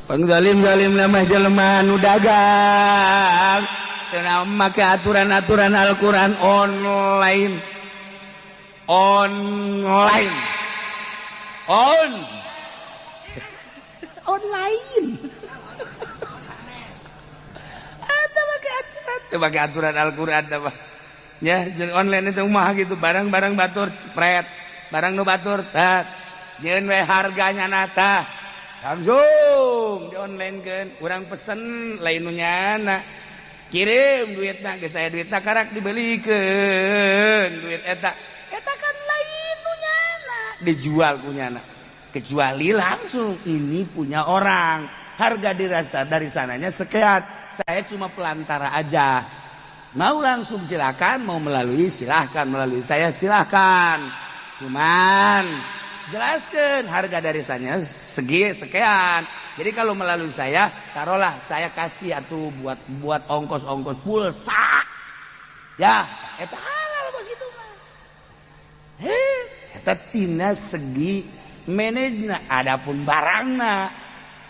Pangzalim-zalim nama jelema nu dagang teu make aturan-aturan Al-Qur'an online. Online. On. Online. Atau make aturan, teu make aturan Al-Qur'an teh mah. Ya, jeung online itu mah gitu, barang-barang batur cepret, barang nu batur tat. Jeung we harganya nata. Langsung di online kan, urang pesen lain nu nyana. Kirim duitna geus aya duitna karak dibelikeun duit eta. Eta kan lain nu nyana, dijual ku nyana. Kecuali langsung ini punya orang. Harga dirasa dari sananya sekian. Saya cuma pelantara aja. Mau langsung silakan, mau melalui silahkan, melalui saya silahkan. Cuman jelaskan harga dari sananya segi sekian. Jadi kalau melalui saya, taruhlah saya kasih atau buat buat ongkos-ongkos pulsa. Ya, eta halal bos itu mah. Heh, eta tina segi manajna, adapun barangna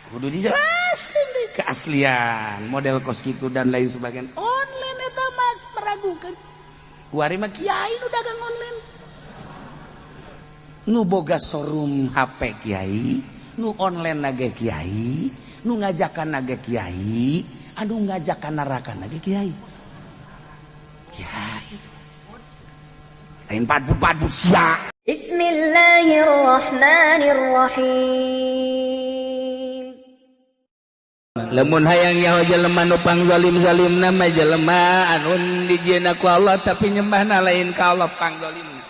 kudu dijelaskan deh keaslian model kos gitu dan lain sebagainya. Online eta mas meragukan. Kuari mah kiai nu dagang online. Nu boga showroom HP kiai, nu online nage kiai, nu ngajakan nage kiai, anu ngajakan neraka nage kiai. Kiai. Lain padbu-padbu sia. Bismillahirrahmanirrahim. Lamun hayang nyaho jelema nu pangzalim-zalim nama jelema anu dijieun ku Allah tapi nyembahna lain ka Allah pangzalimna.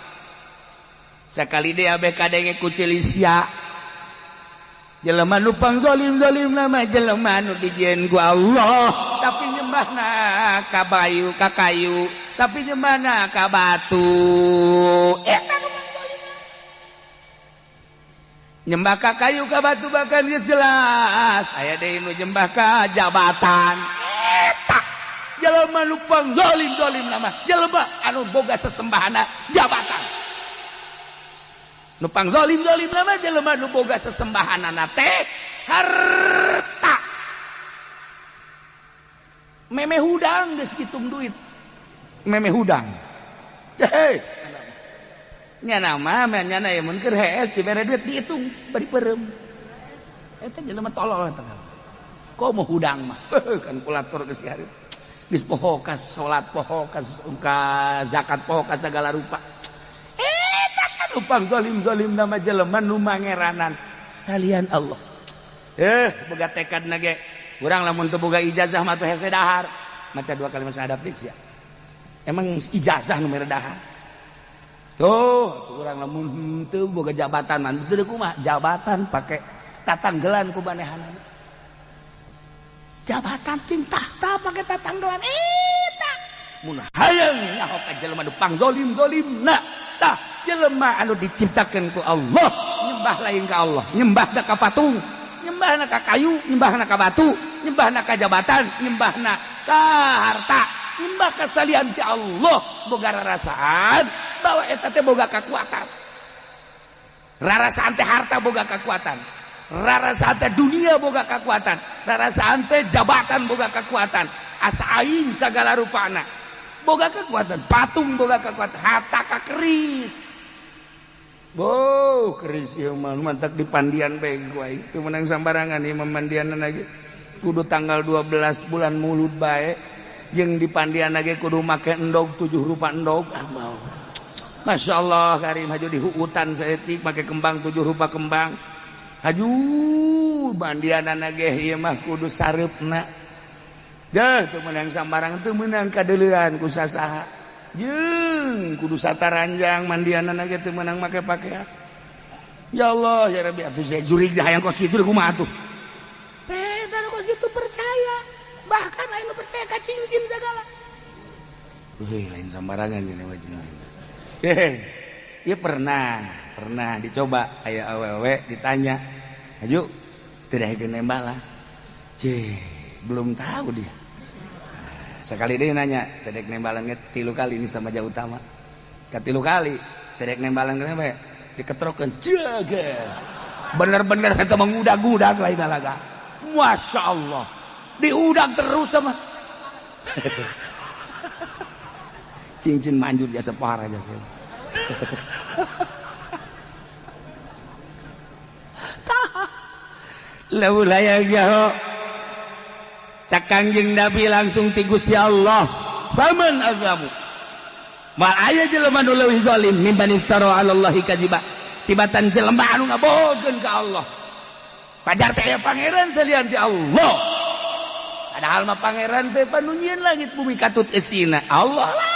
Sakali deui abeh kadenge ku cilisia. Jelema nu pangzalim-zalim nama jelema anu dijieun ku Allah tapi nyembahna ka bayu ka kayu, tapi nyembahna ka batu. Eta nu pangzalim. Nyembah ka kayu ka batu bahkan geus jelas. Aya deui nu nyembah ka jabatan. Eta jelema nu pangzalim-zalim nama jelema anu boga sesembahana jabatan. Nu pangzalim-zalim nama jelema nu boga sesembahanana teh harta. Meme hudang geus hitung duit. Meme hudang. Hei. Nyana mah nyana ya mun keur hees dibere duit dihitung bari peureum. Eta jelema tolol eta. Komo hudang mah kalkulator geus hareup. Geus poho ka salat, poho ka zakat, poho ka sagala rupa. Eta kan nu pangzalim-zalim nama jelema nu mangeranan salian Allah. Boga tekad na ge. Urang lamun teu boga ijazah mah teu hese dahar. Maca dua kalimat syahadat geus ya. Emang ijazah nu mere dahar. Tuh, urang lamun henteu boga jabatan mah teu kumaha jabatan pake tatanggelan ku manehanana. Jabatan cing tahta pake tatanggelan eta. Mun hayang nyaho ka jelema nu pangzalim-zalimna, tah jelema anu diciptakeun ku Allah, nyembah lain ka Allah, nyembahna ka patung, nyembahna ka kayu, nyembahna ka batu, nyembahna ka jabatan, nyembahna ka harta, nyembah ka salian ti Allah, boga rarasaan bahwa eta teh boga kekuatan. Rarasaan teh harta boga kekuatan. Rarasaan teh dunia boga kekuatan. Rarasaan teh jabatan boga kekuatan. Asa aing sagala rupana boga kekuatan. Patung boga kekuatan. Harta ka keris. Boh, keris ieu mah mantak di pandian bae ku aing. Teu meunang sambarangan ieu mah mandianan lagi. Kudu tanggal 12 bulan Mulud bae. Jeung di pandian lagi kudu make endog 7 rupa endog. Ah mau. Masya Allah karim haju di hutan saeutik make kembang 7 rupa kembang. Haju mandianan ge ieu mah kudu sareupna. Deuh teu meunang sambarang teu meunang kadeuleuan ku sasaha. Jeung kudu sataranjang mandianan ge teu meunang make pakaian. Ya Allah ya Rabbi atuh saya jurig hayang kos kitu kumaha atuh. Eta nu kos kitu percaya. Bahkan aya nu percaya ka cincin segala. Heuh lain sambarangan jeung mah cincin. Ya pernah dicoba aya awewe ditanya, "Aju, tidak ikut nembak lah." Cih, belum tahu dia. Sekali dia nanya, "Tedek nembalan tilu kali ini sama jauh utama." Katilu kali, tedek nembalan kenapa? Diketrokeun, jaga. Bener-bener eta mengudag-udag lain laga. Masya Allah diudang terus sama cincin manjur jasa parah jasa. Lamun hayang nyaho cak Kangjeng Nabi langsung ti Gusti Allah, faman azlamu mal aya jelema nu leuwih zalim mimman iftara 'ala Allahi kadziba, tibatan jelema anu ngabohongkeun ka Allah. Pajar teh aya pangeran salian ti Allah, padahal mah pangeran teh panu nyieun langit bumi katut eusina Allah lah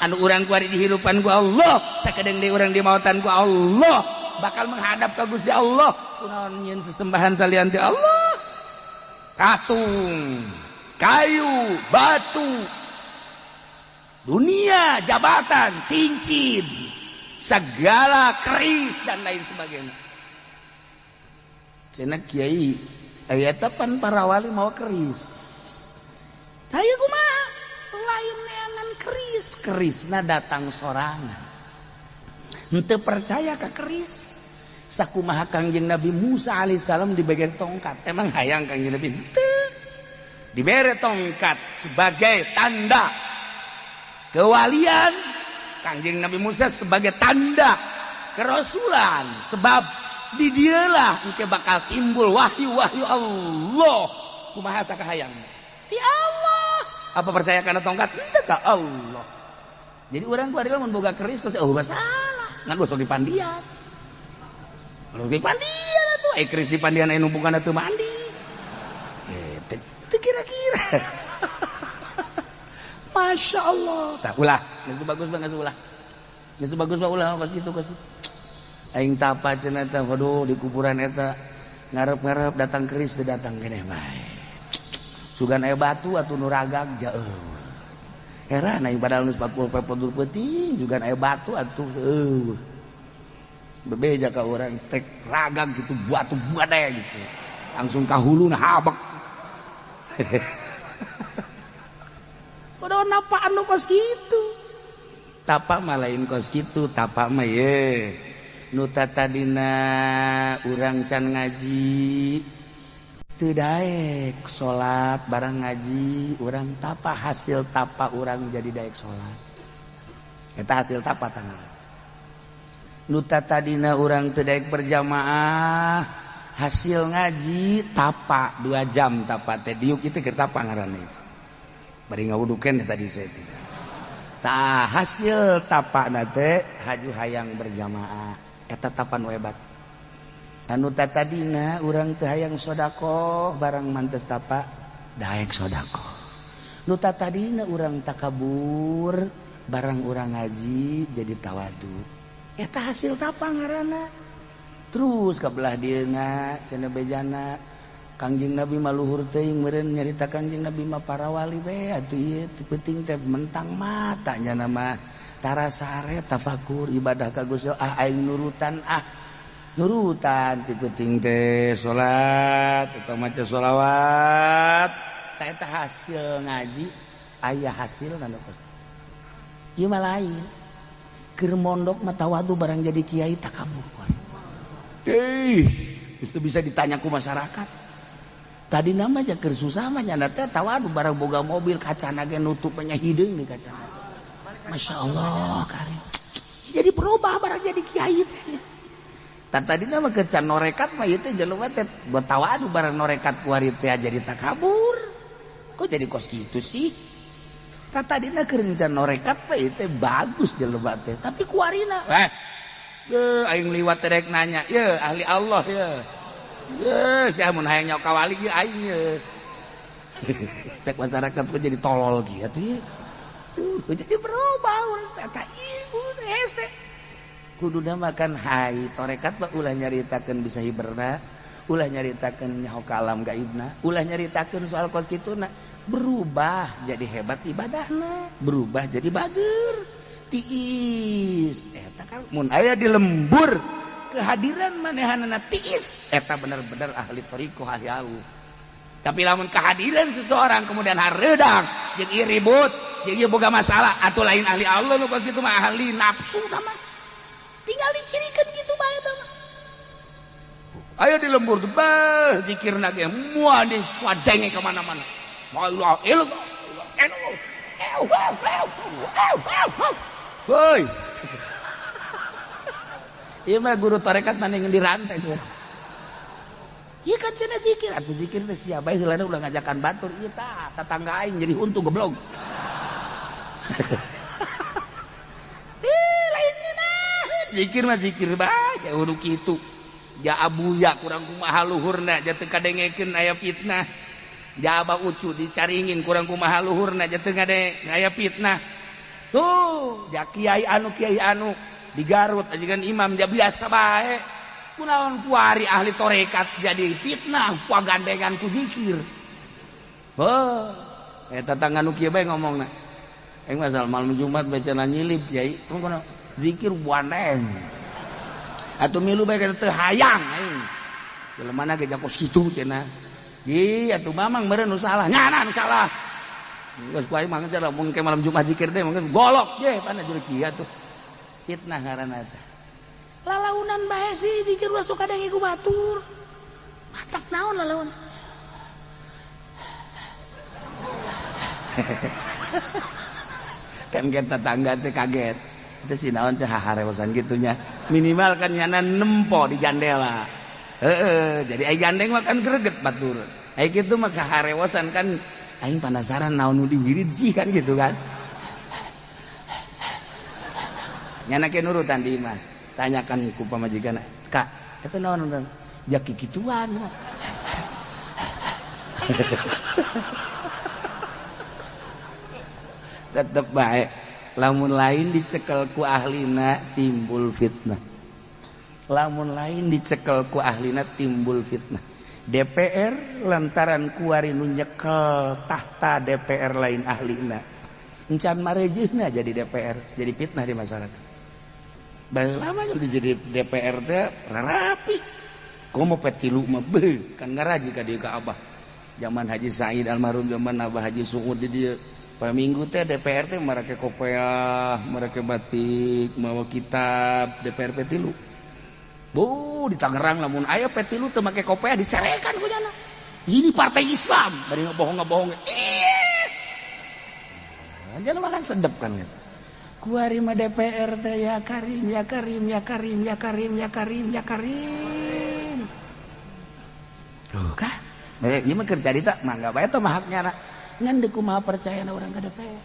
anu urang kuari dihirupan ku Allah, sakedeung deui urang dimautan ku Allah, bakal menghadap ka Gusti Allah. Kunaon nyieun sesembahan salian ti Allah? Katung, kayu, batu, dunia, jabatan, cincin, segala keris dan lain sebagainya. Cenah kiai aya pan para wali mau keris. Hayu kumaha? Lain neangan keris, kerisna datang sorangan. Henteu percaya ka keris. Sakumaha Kangjeng Nabi Musa alaihissalam dibere tongkat. Emang hayang Kangjeng Nabi henteu. Dibere tongkat sebagai tanda kewalian Kangjeng Nabi Musa, sebagai tanda kerasulan, sebab di dialah engke bakal timbul wahyu-wahyu Allah. Kumaha sakahayang ti Allah. Apa percaya karena tongkat? Henteu ka Allah. Jadi urang ku ari lamun boga keris kos oh masalah. Ngan gosok di pandian. Gosok di pandian atuh, keris di pandian aya numpukan atuh mandi. Teu kira-kira. Masya Allah. Tak ulah, geus bagus banget ulah. Geus bagus mah ulah kos kitu kos. Aing tapa cenah teh, waduh di kuburan eta ngarep-ngarep datang keris teu datang keneh bae. Sugan aya batu atuh nu ragag jauh. Heran aing padahal geus 40 peuting sugan aya batu atuh eueuh. Bebeja ka urang tek ragag gitu batu badai gitu. Langsung ka huluna habek. Udah napa anu kos gitu. Tapa mah lain kos gitu, tapa mah ye. Nu tadina urang can ngaji teu daek salat barang ngaji urang tapa, hasil tapa urang jadi daek salat. Eta hasil tapa tangan. Nu tadina urang teu daek berjamaah, hasil ngaji tapa 2 jam tapa teh diuk itu keur tapa ngaranna itu. Bari ngawudukeun tadi saya tidak. Tah hasil tapana teh haju hayang berjamaah. Eta tapa nu hebat. Anu tadina urang teu hayang sedekah barang mantes tapa daek sedekah. Nu tadina urang takabur barang urang ngaji jadi tawadu. Eta hasil tapa ngaranna. Terus ka belah dieuna cenah bejana Kangjeng Nabi mah luhur teuing meureun nyarita Kangjeng Nabi mah para wali we atuh ieu teu penting teh mentang mata nya mah tara sare tafakur ibadah ka Gusti ah aing nurutan ah nurutan teu penting teh salat atau maca sholawat ta eta hasil ngaji aya hasil nu kos ieu mah lain keur mondok mah tawadu barang jadi kiai takabur. Itu bisa ditanya ku masyarakat. Tadi namanya keur susah mah nyana teh tawadu barang boga mobil kacana ge nutup nya hideung di kacana. Masya Allah karim. Jadi berubah barang jadi kiai teh. Tadi nama keur can norekat mah ieu teh jelema teh buat tawadu barang norekat kuari teh jadi takabur. Kok jadi kos kitu sih? Tadina keur can norekat mah ieu teh bagus jelema teh, tapi kuarina aing liwat rek nanya, ye ahli Allah ye. Ye, sia mun hayang nyawa ka wali ye aing ye. Cek masyarakat kok jadi tolol gitu ya. Tuh, jadi berubah urang teh eta ibu hese. Kuduna makan hai torekat mah ulah nyaritakeun bisa hiberna, ulah nyaritakeun nyaho ka alam gaibna, ulah nyaritakeun soal kos kituna, berubah jadi hebat ibadahna, berubah jadi bager. Tiis eta kan mun aya di lembur kehadiran manehanana tiis eta bener-bener ahli thariqah ahli Allah. Tapi lamun kehadiran seseorang kemudian hareudang jeung ieu ribut jeung ieu boga masalah atuh lain ahli Allah nu kos kitu mah ahli nafsu tah mah. Tinggal dicirikan gitu bae tah mah. Ayo di lembur tuh bah zikirna ge moal di wadenge ka mana-mana. La ilaha illallah. Woi. Ieu mah guru tarekat mending dirantai tuh. Ieu kan cenah zikir, atuh zikir teh sia bae heulana ulah ngajakan batur ieu tah tatangga aing jadi huntu goblok. Ih lain ngeunaheun zikir mah zikir bae jauh nu kitu. Ja abuya kurang kumaha luhurna ja teu kadengekeun aya fitnah. Ja abah ucu dicaringin kurang kumaha luhurna ja teu ngadenge aya fitnah. Tuh ja kiai anu di Garut aja kan imam ja biasa bae. Kunaon kuari ahli torekat jadi fitnah pagandengan ku zikir. Heuh eta tetangga nu kieu bae ngomongna. Aing masal malam Jumat baca nyilip kiai kunaon zikir buaneng. Atuh milu bae teu hayang aing. Jelema ge jakos kitu cenah. Ih atuh mamang meureun nu salah, nyana nu salah. Geus ku aing mah cenah mun ke malam Jumat zikir teh mungkin golok ye pana jadi kieu atuh. Fitnah ngaranna teh. Lalaunan bae sih zikir ulah sok kadenge ku batur. Matak naon lalaun. Kan ke tetangga teh kaget. Itu si naon teh haharewosan gitunya. Minimal kan nyana nempo di jandela. Heeh, jadi ai gandeng mah kan greget batur. Ai kitu mah kaharewosan kan aing penasaran naon nu diwirid sih kan gitu kan. Nyana ke nurutan di imah. Tanyakan ku pamajikan, "Kak, eta naon urang?" Jaki kituan. Tetep bae lamun lain dicekel ku ahlina timbul fitnah. Lamun lain dicekel ku ahlina timbul fitnah. DPR lantaran kuari nu nyekel tahta DPR lain ahlina. Encan marejeuhna jadi DPR, jadi fitnah di masyarakat. Baheula mah jadi DPR teh rapi. Komo P3 mah beuh kan ngaraji ka dieu ka Abah. Zaman Haji Said almarhum, zaman Abah Haji Suud di dieu. Minggu teh DPR teh marake kopeah, marake batik, mawa kitab DPR P3. Bu, di Tangerang lamun aya P3 teu make kopeah dicarekan ku nyana. Ini partai Islam, bari ngebohong-ngebohong. Ih. Jelema kan sedep kan gitu. Kuari mah DPR teh ya Karim, ya Karim, ya Karim, ya Karim, ya Karim, ya Karim. Tuh kan? Ieu mah keur carita mangga bae teh mah haknya na. Ngan deuk kumaha percaya na urang ka DPR.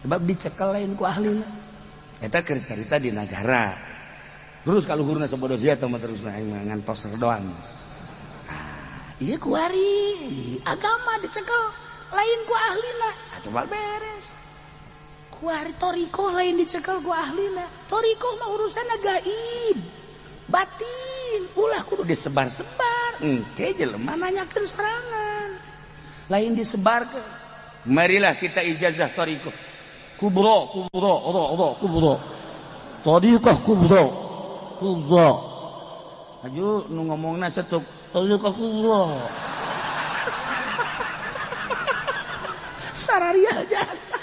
Sebab dicekel lain ku ahlina. Eta keur carita di nagara. Terus kaluhurna sabodo sia teh mah terusna aing mah ngantos doang. Ah, ieu kuari agama dicekel lain ku ahlina. Atuh bal beres. Kuari torikoh lain dicekel ku ahlina. Torikoh mah urusan gaib, batin, ulah kudu disebar-sebar. Engke jelema nanyakeun sorangan. Lain disebarkeun. Marilah kita ijazah torikoh. Kubro, kubro, ro, ro, kubro. Torikoh kubro. Kubro. Aju nu ngomongna setuk torikoh kubro. Sararia jasa.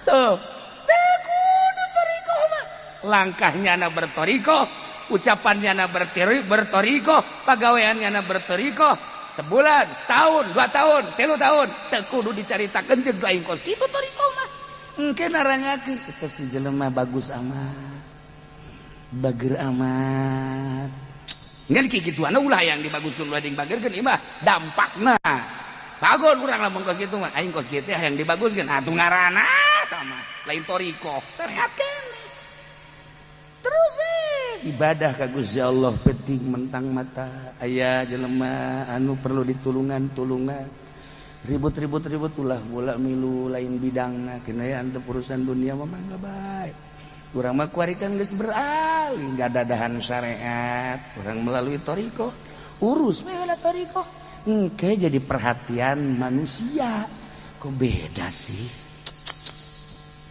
Tuh, teu kudu torikoh mah. Langkahnya na bertorikoh, ucapannya na bertorikoh, pagaweannya na bertorikoh. Sebulan, setahun, 2 tahun, 3 tahun, teu kudu dicaritakeun jeung lain kos kitu torikoh mah. Engke naranyakeun eta si jelema bagus amat. Bager amat. Ngan kikituan ulah yang dibaguskeun ulah dibageukeun ieu mah dampakna. Bagus urang lamun kos kitu mah, aing kos kitu hayang dibaguskeun atuh ngaranna eta mah lain torikoh. Syariat keneh. Terus ibadah ka Gusti Allah penting mentang mata aya jelema anu perlu ditulungan tulungan ribut-ribut ribut ulah bola milu lain bidangna kena ya antep urusan dunia mah mangga bae. Urang mah kuari kan geus beralih ngadadahan syariat urang melalui torikoh urus we heula torikoh engke jadi perhatian manusia kok beda sih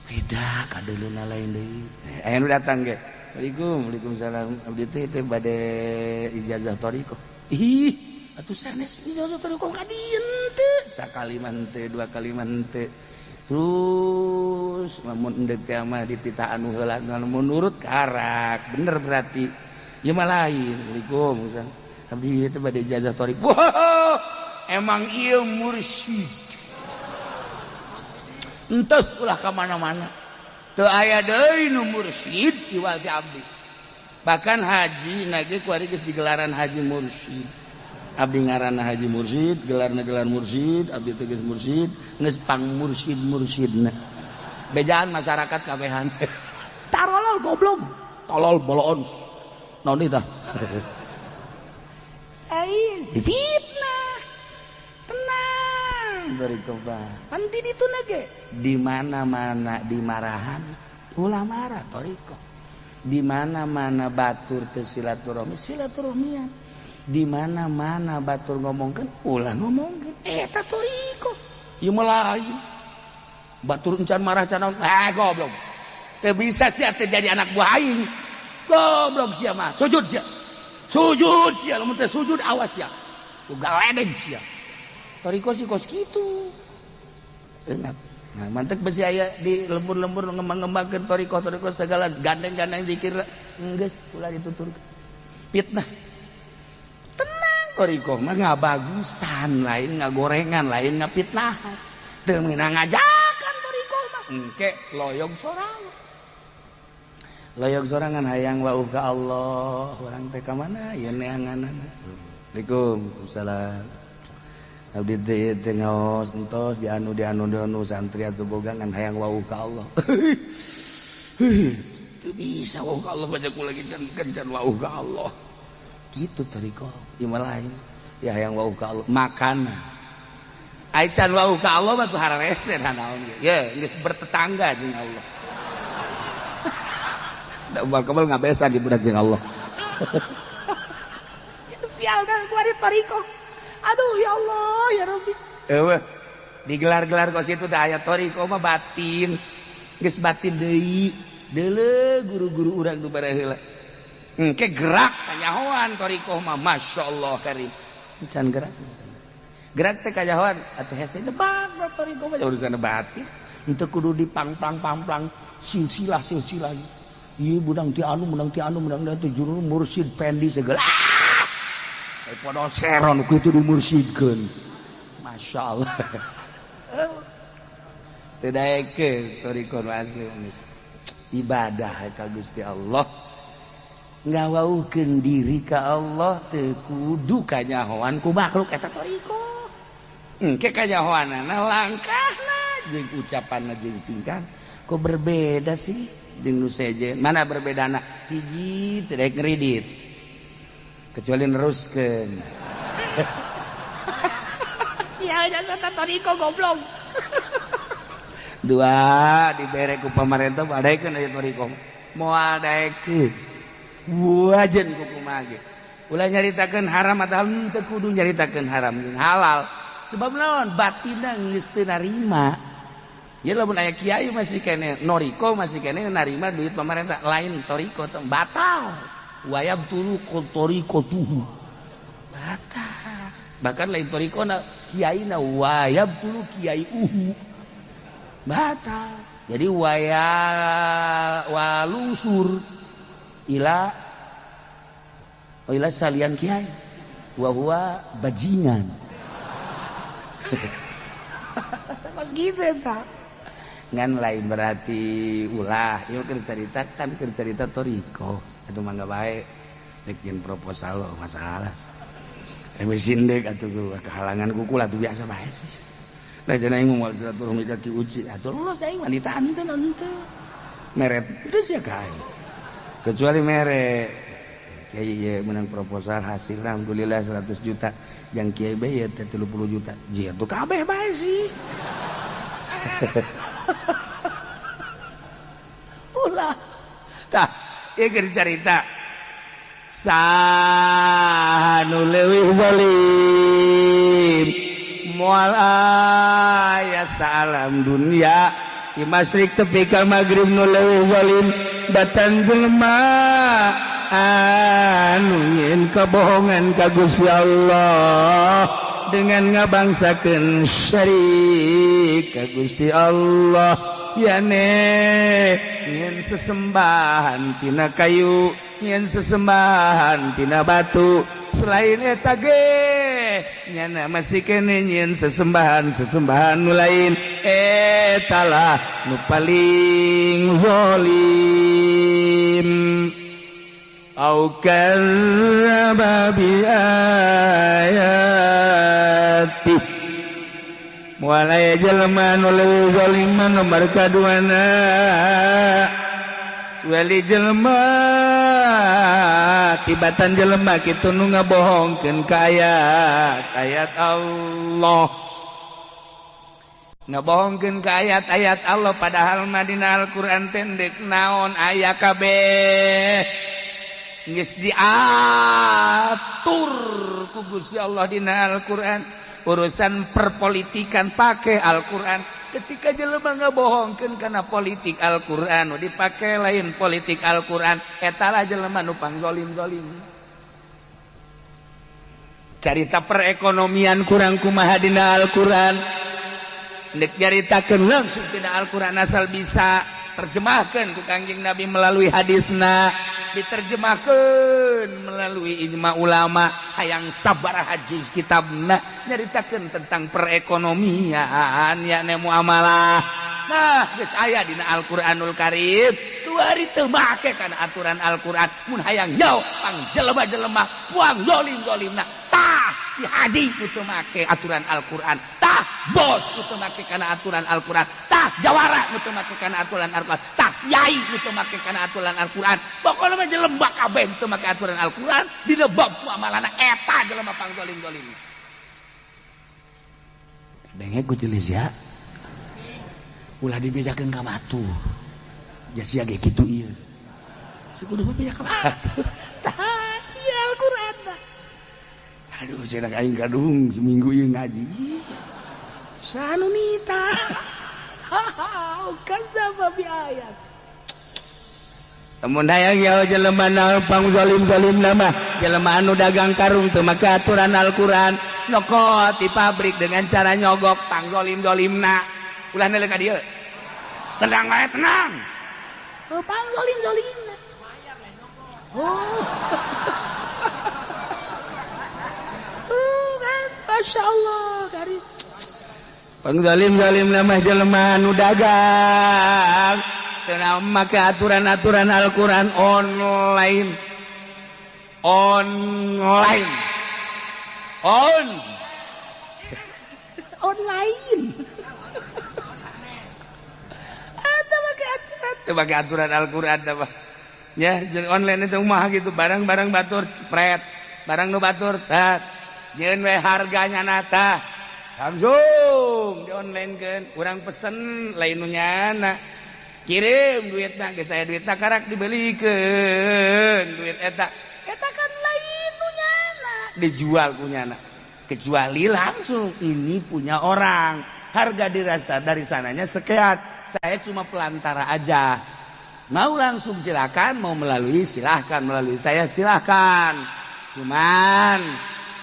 beda kadeuleuna lain deui aya nu datang ge. Waalaikum, waalaikumsalam. Abdi teh teh bade ijazah torikoh. Ih, atuh sanes ijazah torikoh ka dieu teu. Sakaliman teu, 2 kaliman teu. Terus lamun endek teh mah dititah anu heula mun nurut karak, bener berarti. Ieu mah lain. Assalamualaikum. Abdi itu bade ijazah thoriqoh. Wah, emang ieu mursyid. Entos ulah ka mana-mana. Teu aya deui nu mursyid iwal ti abdi. Bahkan haji na ge kuari geus digelaran haji mursyid. Abdi ngaranna haji mursyid, gelarna gelar mursyid, abdi teh geus mursyid, geus pang mursyid mursyidna. Bejaan masyarakat kabehan. Tarolol goblok, tolol boloon. Naon deui tah? Aing fitnah. Tenang thoriqoh. Pan di ditu ge di mana-mana dimarahan ulah marah thoriqoh. Di mana-mana batur teu silaturahmi silaturahmian. Di mana-mana batur ngomongkeun ulah ngomongkeun eta thoriqoh. Ieu mah lain. Batur encan marah can naon? Ah goblok. Teu bisa sia teu jadi anak buah aing. Goblok sia mah. Sujud sia. Sujud sia, lamun teu sujud awas sia. Ku galedeg sia. Thoriqoh sih kos kitu. Enak. Nah, mantek besi aya di lembur-lembur ngembang-ngembangkeun thoriqoh-thoriqoh segala gandeng-gandeng zikir geus ulah dituturkeun. Fitnah. Tenang thoriqoh mah ngabagusan, lain ngagorengan, lain ngapitnahan. Teu meunang ngajakan thoriqoh mah. Engke loyog sorangan. Loyog sorangan hayang wauh ka Allah, urang teh ka mana ieu neanganana. Assalamualaikum. Salam. Abdi teh teh ngaos entos di anu santri atuh boga ngan hayang wauh ka Allah. Teu bisa wauh ka Allah baca ku lagi can kencan wauh ka Allah. Kitu thoriqoh ieu mah lain. Ya hayang wauh ka Allah makana. Ai can wauh ka Allah mah tuh hararese naon ge. Ye geus bertetangga jeung Allah. Da ubar kebel ngabesan di budak jeung Allah. Sial dah gua di thoriqoh. Aduh ya Allah ya Rabbi. Eueuh digelar-gelar kos itu teh aya thoriqoh mah batin. Geus batin deui. Deuleu guru-guru urang nu bareheula. Engke gerak kanyahoan thoriqoh mah masyaallah karim. Can gerak. Gerak teh kanyahoan atuh hese debak thoriqoh mah urusan batin. Henteu kudu dipangplang-pangplang silsilah-silsilah. Ieu budang ti anu menang ti anu menang ti juru mursyid pendi segala. Podo seron kitu dimursyidkeun. Masya Allah. Teu daekeun thoriqoh nu asli geus. Ibadah ka Gusti Allah. Ngawauhkeun diri ka Allah teu kudu kanyahoan ku makhluk eta thoriqoh. Engke kanyahoanana langkahna jeung ucapanna jeung tingkah kok berbeda sih jeung nu sejen. Mana berbedana? Hiji teu daek ngridit. Kecuali neruskeun. Sial jasa thoriqoh goblok. Dua dibere ku pamarentah badaekeun aya thoriqoh. Moal daekeun. Wajen ku kumaha ge. Ulah nyaritakeun haram atawa henteu kudu nyaritakeun haram jeung halal. Sebab naon? Batinna geus teu narima. Ya lamun aya kiai masih kene noriko masih kene narima duit pamarentah lain thoriqoh teh batal. Wayab tulu thoriqoh tuhu batal. Bahkan lain thoriqoh na kiai na wayab tulu kiai uhu batal. Jadi waya walungsur ila ila salian kiai wa huwa bajingan. Kos gitu eta. Ngan lain berarti ulah ieu keur carita kan keur carita thoriqoh. Atuh mangga bae rek jeung proposal masalah. Mesin dek atuh kehalangan kuku lah tuh biasa bae sih. Lah cenah aing moal silaturahmi ka Ki Uci. Atuh lulus aing mah ditahan teh henteu. Meret itu sia ka aing. Kecuali mere kiai ieu menang proposal hasilna alhamdulillah 100 juta. Jang kiai bae ieu teh 30 juta. Jia tuh kabeh bae sih. Ulah. Tah ieu keur carita saha nu leuwih zalim moal aya salam dunia di masyrik tepi ka magrib nu leuwih zalim batan jelema anu nyeun kabohongan ka Gusti Allah dengan ngabangsakeun syarik ka Gusti Allah yane nyen sesembahan tina kayu, nyen sesembahan tina batu. Selain eta ge nyana masih kene nyen sesembahan sesembahan nu lain, etalah nu paling zalim. Au kadzdzaba bi ayati, moal aya jelema nu leuwih zalim mah nomor kaduana wali jelema tibatan jelema kitu nu ngabohongkeun ka ayat ayat Allah, ngabohongkeun ka ayat-ayat Allah, padahal mah dina Al-Qur'an teh deuk naon aya kabeh geus diatur ku Gusti Allah dina Al-Qur'an. Urusan perpolitikan pakai Al-Qur'an. Ketika jelema ngabohongkeun kana politik Al-Qur'an, nu dipake lain politik Al-Qur'an, eta lah jelema nu pangzolim-zolim. Carita perekonomian kurang kumaha dina Al-Qur'an, nek nyaritakeun langsung dina Al-Qur'an asal bisa terjemahkan ku Kangjeng Nabi melalui hadisna, diterjemahkan melalui ijma ulama, hayang sabaraha juz kitabna nyaritakeun tentang perekonomian yakni muamalah. Nah, geus aya dina Al-Qur'anul Karim, kuari teu make kana aturan Al-Qur'an. Mun hayang jauh pang jelema-jelema puang zolim-zolimna, tah di haji teu make aturan Al-Qur'an, tah bos teu make kana aturan Al-Qur'an, tah jawara teu make kana aturan Al-Qur'an, tah kiai teu make kana aturan Al-Qur'an. Pokona mah jelema kabeh teu make aturan Al-Qur'an, dina bab muamalahna eta jelema pang zolim-zolim. Denge ku jelis ya. Ulah dibejakeun ka batur. Jasia ge kitu ieu. Sekudu beja ka batur. Tah ieu Al-Qur'an tah. Aduh cenah aing kadung seminggu ieu ngaji. Sanunita. Kadzdzaba bi ayat. Mun hayang ya jelema naon pang zalim-zalim nama jelema anu dagang karung teu make aturan Al-Qur'an, nyokot di pabrik dengan cara nyogok pang zalim-zalimna. Ulah neuleuh ka dieu. Tenang wae, tenang. Oh, pang zalim-zalimna. Oh. Kan Masya Allah karim. Pang zalim-zalim nama jelema anu dagang teu make aturan-aturan Al-Qur'an, online. Online. On. Online. Teu make aturan Al-Qur'an tah. Ya, jadi online itu mah gitu, barang-barang batur pret, barang nu batur tat. Nyeun we harganya nata. Langsung di online kan, urang pesen lain nu nyana. Kirim duitna geus aya duitna karak dibelikeun duit eta. Eta kan lain nu nyana, dijual ku nyana. Kecuali langsung ini punya orang. Harga dirasa dari sananya sekian. Saya cuma pelantara aja. Mau langsung silakan, mau melalui silahkan, melalui saya silahkan. Cuman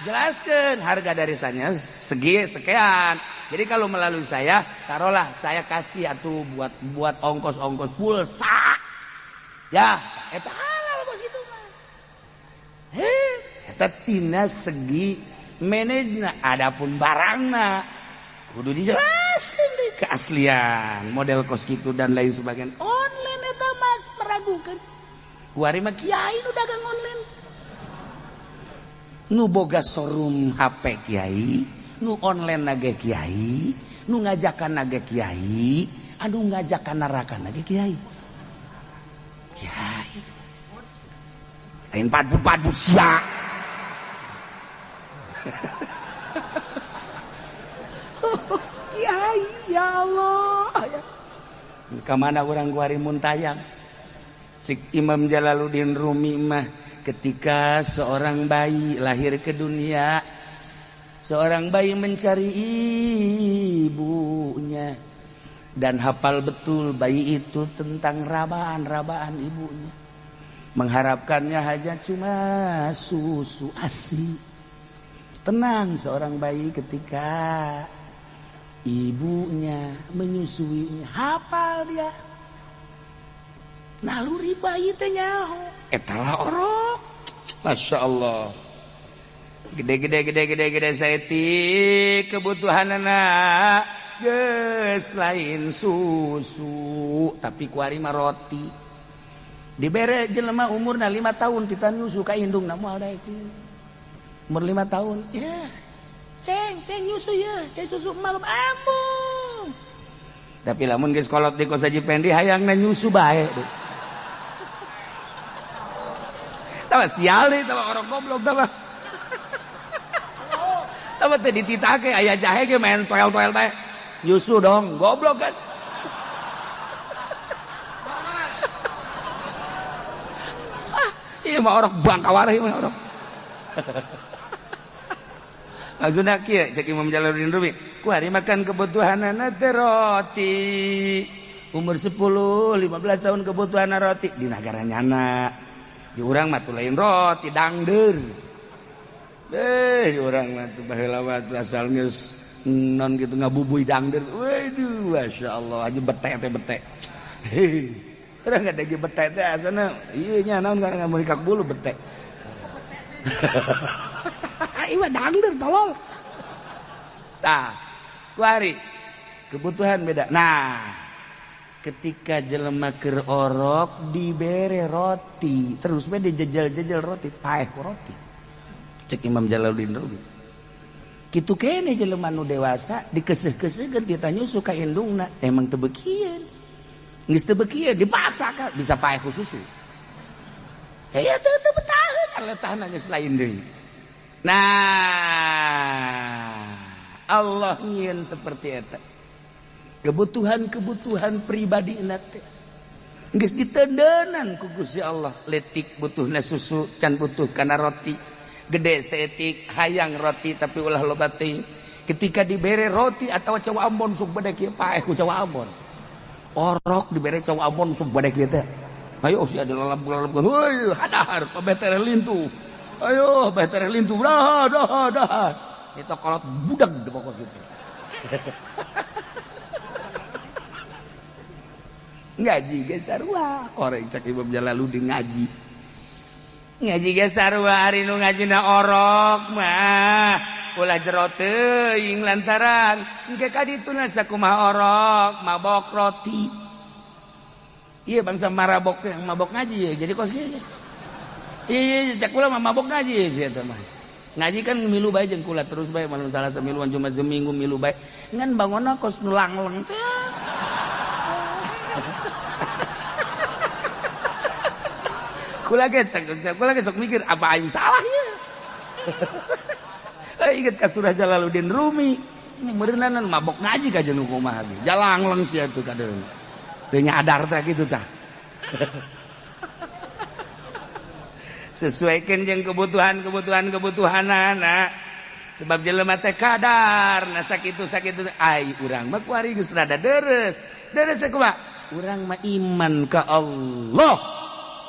jelaskan harga dari sananya segi sekian. Jadi kalau melalui saya, taruhlah saya kasih atau buat ongkos-ongkos pulsa. Ya, eta halal bos itu mah. Eta tina segi manajna, adapun barangna kudu dijelaskan deh keaslian model kos gitu dan lain sebagainya. Online eta mas meragukan. Kuari mah kiai nu dagang online. Nu boga showroom HP kiai, nu online nage kiai, nu ngajakan nage kiai, anu ngajakan neraka nage kiai. Kiai. Lain padbu-padbu sia. Kiai ya Allah. Ka mana urang kuari mun tayang? Cik Imam Jalaluddin Rumi mah ketika seorang bayi lahir ke dunia, seorang bayi mencari ibunya dan hafal betul bayi itu tentang rabaan-rabaan ibunya. Mengharapkannya hanya cuma susu ASI. Tenang seorang bayi ketika ibunya menyusuinya, hafal dia. Naluri bayi teh nyaho. Eta lah orok. Masya Allah. Gede-gede gede-gede gede saeutik kebutuhanana geus lain susu tapi kuari mah roti. Dibere jelema umurna 5 tahun kita nyusu ka indungna moal daek. Umur 5 tahun, ya. Ceng, ceng nyusu ya, ceng susu malum ambung. Tapi lamun geus kolot di kos Haji Pendi hayangna nyusu bae. Tah sial deui tah orang goblok tah. Tah teh dititake aya jahe ge main toel-toel bae. Nyusu dong, goblok kan. Ah, ieu mah orok bangkawara ieu mah orok. Maksudna kieu cek Imam Jalaluddin Rumi, ku hari makan kebutuhanana teh roti. Umur 10, 15 tahun kebutuhan roti di nagara nyana. Di urang mah tuh lain roti dangdeur. Di urang mah tuh baheula mah tuh asal geus non gitu ngabubuy dangdeur. Waduh, masyaallah aja bete teh bete. Hei, urang nggak ada bete teh asana ieu nya naon karena ngamurikak bulu bete. Iwa dangdeur tolol. Tah, kuari kebutuhan beda. Nah, ketika jelema keur orok dibere roti, terus we dijejel-jejel roti, paeh ku roti. Cek Imam Jalaluddin Rumi. Kitu kene jelema nu dewasa dikeuseuh-keuseuhkeun kita nyusu ka indungna, emang teu beukieun. Geus teu beukieun dipaksa ka bisa paeh ku susu. Ya teu betaheun letahna geus lain deui. Nah, Allah nyieun seperti eta. Kebutuhan-kebutuhan pribadi teh geus ditendenan ku Gusti Allah. Letik butuhna susu, can butuh kana roti. Gede saeutik hayang roti tapi ulah loba teuing. Ketika dibere roti atawa cau ambon sok bade kieu paeh ku cau ambon. Orok dibere cau ambon sok bade kieu teh. Ayo si ada lalap-lalap. Heuy, hadahar pabetere lintu. Ayo betere lintu dah dah dah. Itu kolot budak di pokok situ. Ngaji ge sarua, orang cek Imam Jalaluddin ngaji. Ngaji ge sarua ari nu ngajina orok mah ulah jero teuing lantaran engke ka dituna sakumaha orok mabok roti. Iya bangsa marabok yang mabok ngaji ya, jadi kos kieu. Iya, cek kula mah mabok ngaji sih eta mah. Ngaji kan milu bae jeung kula terus bae malam Salasa miluan Jumat Minggu milu bae. Ngan bangonna kos nu langleng teh. Kula ge sok mikir apa aing salah ieu. Inget ka surah Jalaluddin Rumi. Meureunana mabok ngaji ka jeung kumaha ge. Jalangleng sia tuh kadeung. Teu nyadar teh kitu tah. Sesuaikan jeung kebutuhan-kebutuhan kebutuhanana. Sebab jelema teh kadar na sakitu-sakitu ai urang mah kuari geus rada deres. Deres teh kumaha? Urang mah iman ka Allah.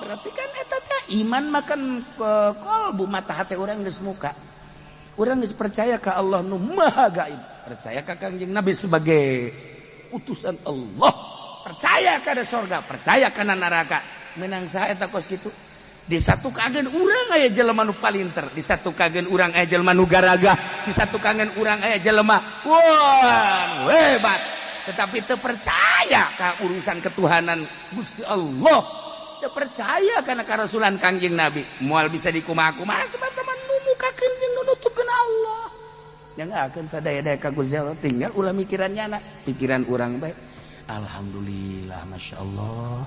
Berarti kan eta teh iman makan kolbu mata hati urang geus muka. Urang geus percaya ka Allah nu Maha Gaib. Percaya ka Kangjeng Nabi sebagai utusan Allah. Percaya kana sorga, percaya kana neraka. Menang saha eta kos kitu? Di satu kagen urang aya jelema nu palinter, di satu kagen urang aya jelema nu garagah, di satu kagen urang aya jelema wah hebat, tetapi teu percaya ka urusan ketuhanan Gusti Allah, teu percaya kana karasulan Kangjeng Nabi, moal bisa dikumaha-kumaha sebab teman nu mukakeun jeung nu nutupkeun Allah. Yang akan sadaya-daya ka Gusti Allah, tinggal ulah mikirannya anak, pikiran urang bae. Alhamdulillah, masya Allah.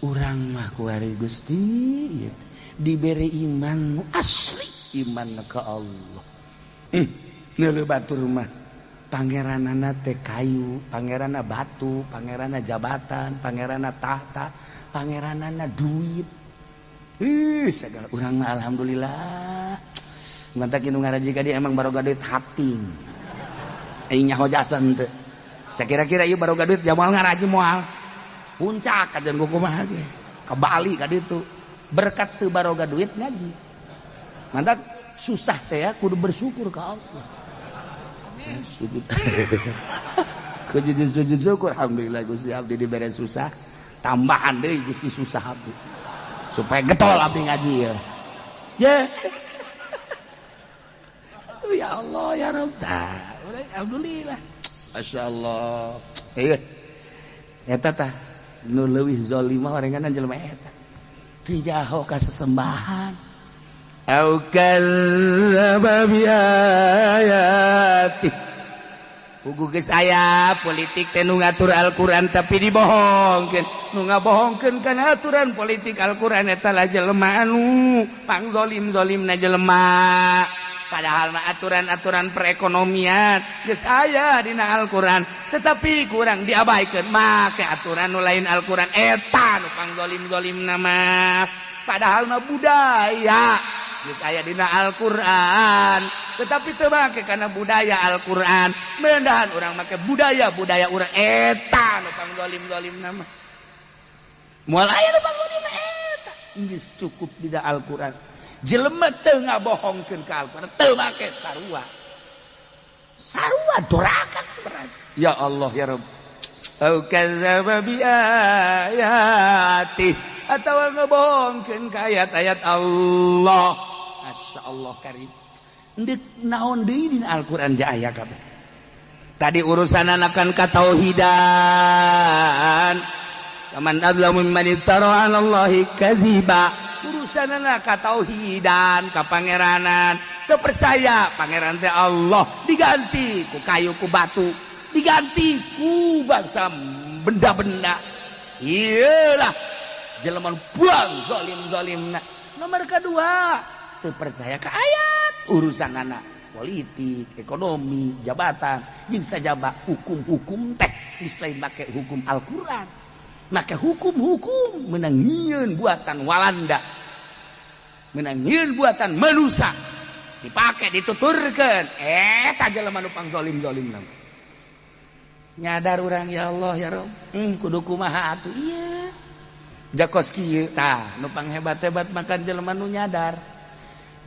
Urang mah kuari Gusti diberi iman asli iman ke Allah. Ngeuleuh batur mah pangeranana teh kayu, pangeranna batu, pangeranna jabatan, pangeranna tahta, pangeranana duit. Segala urang mah alhamdulillah. Mantak nu ngaraji ka dieu emang baroga duit hating. Aing nyaho jasa henteu. Sakira-kira ieu baroga duit jamal ngaraji moal. Puncak kajian kumaha ge. Ke Bali ka ditu. Berkat teu baroga duit ngaji. Mantak Susah teh ya kudu bersyukur ka Allah. Sujud. Kudu sujud syukur, alhamdulillah Gusti abdi dibere susah. Tambahan deui Gusti susah abdi. Supaya getol abdi ngaji ya. Ya. Ya Allah ya Rabb. Alhamdulillah. Masya Allah. Iya. Eta tah nu leuwih zalimah orengan jelema eta. Teu jaho ka sesembahan. Au kadzdzaba bi ayati. Pugu geus aya politik teh nu ngatur Al-Qur'an tapi dibohongkeun. Nu ngabohongkeun kana aturan politik Al-Qur'an eta lah jelema anu pangzolim-zolimna jelema. Padahal mah aturan-aturan perekonomian geus aya dina Al-Qur'an, tetapi kurang diabaikan make aturan nu lain Al-Qur'an eta nu pangzolim-zolimna mah. Padahal mah budaya geus aya dina Al-Qur'an, tetapi teu make kana budaya Al-Qur'an. Mendahan urang make budaya-budaya urang eta nu pangzolim-zolimna mah. Moal aya nu pangzolimna eta. Geus cukup dina Al-Qur'an. Jelema teu ngabohongkeun ka Al-Qur'an, teu make sarua. Sarua doraka berarti. Ya Allah ya Rabb. Au kadzdzaba bi ayati atawa ngabohongkeun ka ayat-ayat Allah. Masya Allah karim. Ndek naon deui dina Al-Qur'an ja aya kabeh. Tadi urusan akan katauhidan. Faman adzlamu mimman iftara 'ala Allahi kadziba. Urusanana katauhidan, kapangeranan, teu percaya pangeran teh Allah diganti ku kayu ku batu, diganti ku bangsa benda-benda. Iyalah jelema buang zalim-zalimna. Nomor kedua, teu percaya ka ayat urusanana politik, ekonomi, jabatan, jeung sajaba hukum-hukum teh geus lain make hukum Al-Qur'an. Maka hukum-hukum menang nyieun buatan Walanda, menang nyieun buatan manusia dipakai dituturkeun eta jelema nu pangzolim-zolimna. Nyadar urang ya Allah ya Rabb, kudu kumaha atuh ieu jakos kieu tah nu panghebat-hebat makan jelema nu nyadar.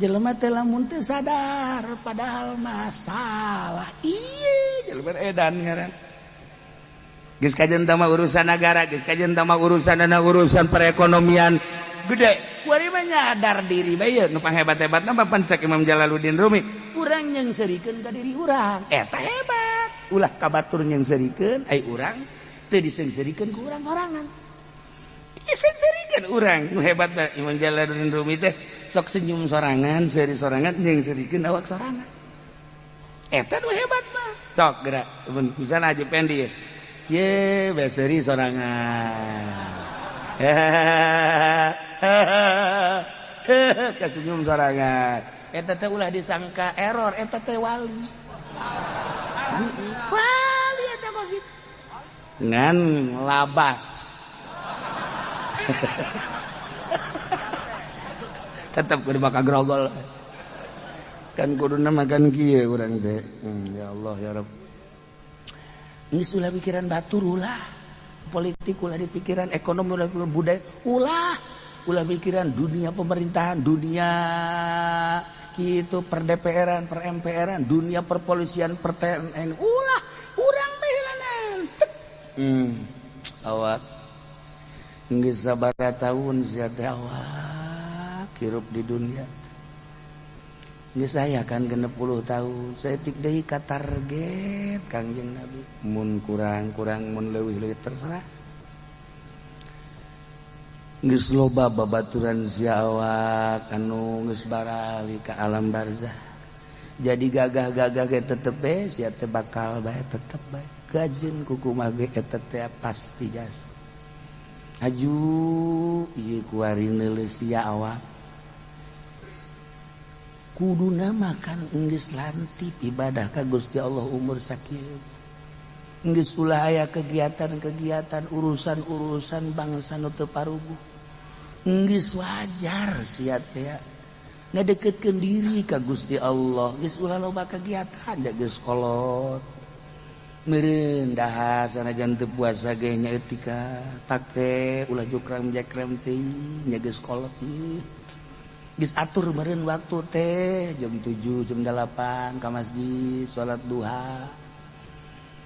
Jelema teh lamun teu sadar padahal masalah ieu jelema edan ngaran. Geus kajen tama urusan negara, geus kajen tama urusan urusan perekonomian gede. Kuari mah nyadar diri bae nu panghebat-hebatna mah pancak Imam Jalaluddin Rumi. Urang nyengserikeun ka diri urang. Eta hebat. Ulah ka batur nyengserikeun, ai urang teu diseungseurikeun ku urang sorangan. Diseungseurikeun urang nu hebat mah Imam Jalaluddin Rumi teh sok senyum sorangan, seuri sorangan nyengserikeun awak sorangan. Eta nu hebat mah. Sok gerak, misalna Haji Pendi ye. Ye, beseri sorangan. Kesenyum sorangan. Eta teh ulah disangka error, eta teh wali. Wali eta kos kitu. Ngan labas. Tetep kudu bakal grogol. Kan kuduna makan kieu urang teh. Ya Allah ya Rabb. Geus ulah pikiran batur ulah, politik ulah dipikiran, ekonomi ulah pikiran, budaya ulah, ulah pikiran dunia pemerintahan, dunia gitu per DPR-an, per MPR-an, dunia perpolisian, per TNI ulah, urang bae heulanan. Awak geus sabaraha taun sia teh awak hirup di dunia. Geus aya kan 60 tahun, saeutik deui ka target Kangjeng Nabi. Mun kurang-kurang mun leuwih-leuwih terserah. Geus loba babaturan sia awak anu geus barali ka alam barzah. Jadi gagah-gagah ge tetep bae sia teh bakal bae tetep bae. Gajeun kukumaha ge eta teh pasti jas. Aju ieu kuari neuleus sia awak. Kuduna makan geus lantip ibadah ka Gusti Allah umur sakieu. Geus ulah aya kegiatan-kegiatan urusan-urusan bangsa nu teu paruguh. Geus wajar sia teh ngadeukeutkeun diri ka Gusti Allah. Geus ulah loba kegiatan da geus kolot. Meureun dahar sanajan teu puasa ge nya etika pake ulah jukrang jekrem teh nya geus kolot ieu. Geus atur meureun waktu teh jam 7 jam 8 ka masjid salat duha.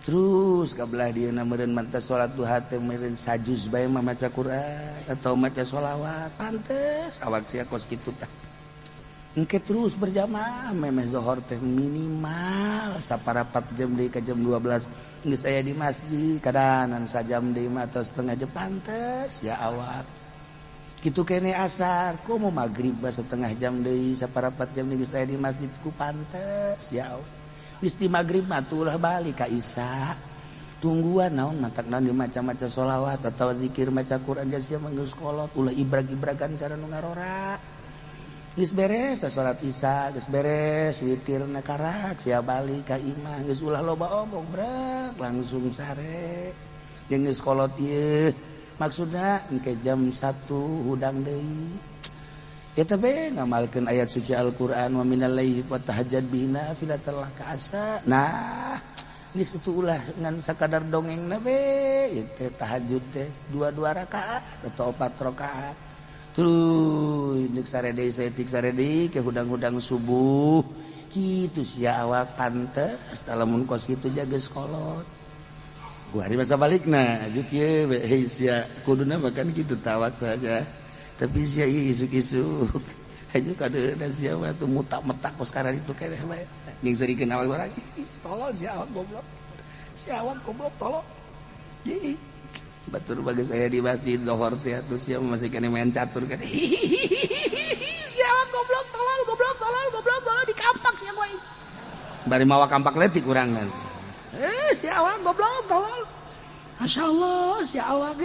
Terus kabelah dieuna meureun manta salat duha teh meureun sajuz bae mah maca Quran atau maca sholawat, pantes awak sia kos kitu tah. Engke terus berjamaah memeh zohor teh minimal saparapat jam deui ka jam 12 geus aya di masjid, kadanan sajam deui mah atau setengah jam, pantes ya awak. Kitu kene asar, komo maghrib mah setengah jam deui saparapat jam deui geus aya di masjid ku pantes ya awak. Geus di maghrib mah tulah balik ka isya. Tungguan naon matak naon dimaca-maca sholawat atau zikir maca Quran geus sia mah geus kolot ulah ibrag-ibragan cara nu ngarora. Geus beres salat isya, geus beres witirna karak sia balik ka imah geus ulah loba omong brek langsung sare. Jeung geus kolot ieu maksudna engke jam 1 hudang deui. Eta be ngamalkeun ayat suci Al-Qur'an wa minal laili fatahajjad bihi nafilatan laka asa. Nah, geus itu ulah ngan sakadar dongengna be ieu teh tahajud teh dua-dua rakaat atau 4 rakaat. Tuluy deuk sare deui saeutik sare deui ke hudang-hudang subuh. Kitu sia awak pantes lamun kos kitu jaga kolot. Gua hari masa balikna aju kieu we hei sia kuduna makan kitu tawak saja. Tapi sia isuk-isuk aju kadeuna sia mah tuh mutak-metak kos karar itu keneh bae. Jeung seurikeun awak urang tolol sia awak goblok. Sia awak goblok tolol. Ih batur bagus saya di masjid lohor teh atuh sia masih kene main catur kan. Sia awak goblok tolol goblok tolol goblok tolol di kampak sia gua. Bari mawa kampak letik urang kan. Si awak goblok tolol. Masyaallah si awak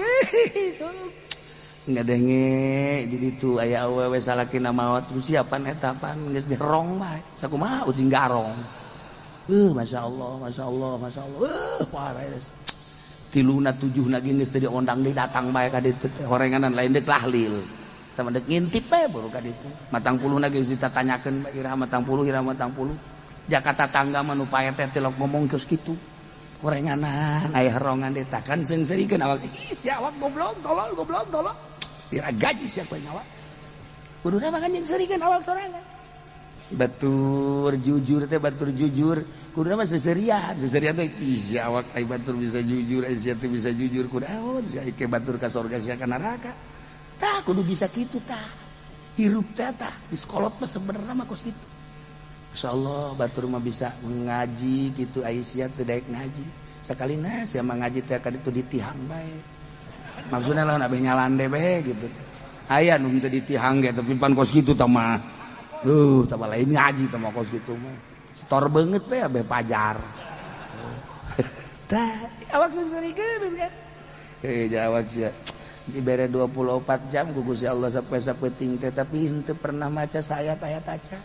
ngadenge di ditu aya awewe salakina maot ku siapan eta pan geus dirong bae. Sakumaha ucing garong. Masyaallah masyaallah masyaallah. Pares. Tiluna tujuhna ge geus teu diondang deui datang bae ka ditu teh horenganan lain deuk tahlil. Tah deuk ngintip bae baru ka ditu. Matang puluhna geus ditatanyakeun bae iraha matang puluh iraha matang puluh. Jakarta tangga mah nu pae teh tilok ngomong geus kitu. Horenganan aya herongan deui takan seungseurikeun awak. Ih sia awak goblok tolol goblok tolol. Dira gaji sia koe nyawa. Kuduna mah kan jeung seurikeun awak sorangan. Batur jujur teh batur jujur. Kuduna mah seserian, seserian teh ih sia awak ai batur bisa jujur, ai sia teh bisa jujur kudu aon sia ke batur ka surga sia ka neraka. Tah kudu bisa kitu tah. Hirup teh tah geus kolot mah sebenarna mah kos kitu. Insyaallah batur mah bisa ngaji kitu ai sia teu daek ngaji. Sakalina sia mah ngaji teh ka ditu ditihang bae. Maksudna lamun abeh nyalande bae gitu. Aya nu teu ditihang ge tapi pan kos kitu tah mah. Tah lain ngaji tah mah kos kitu mah. Setor beungeut bae abeh pajar. Tah awak seungseurikeun kan. Awak sia dibere 24 jam ku Gusti Allah sapoe-sapoe teh tapi henteu pernah maca saayat-ayat aca.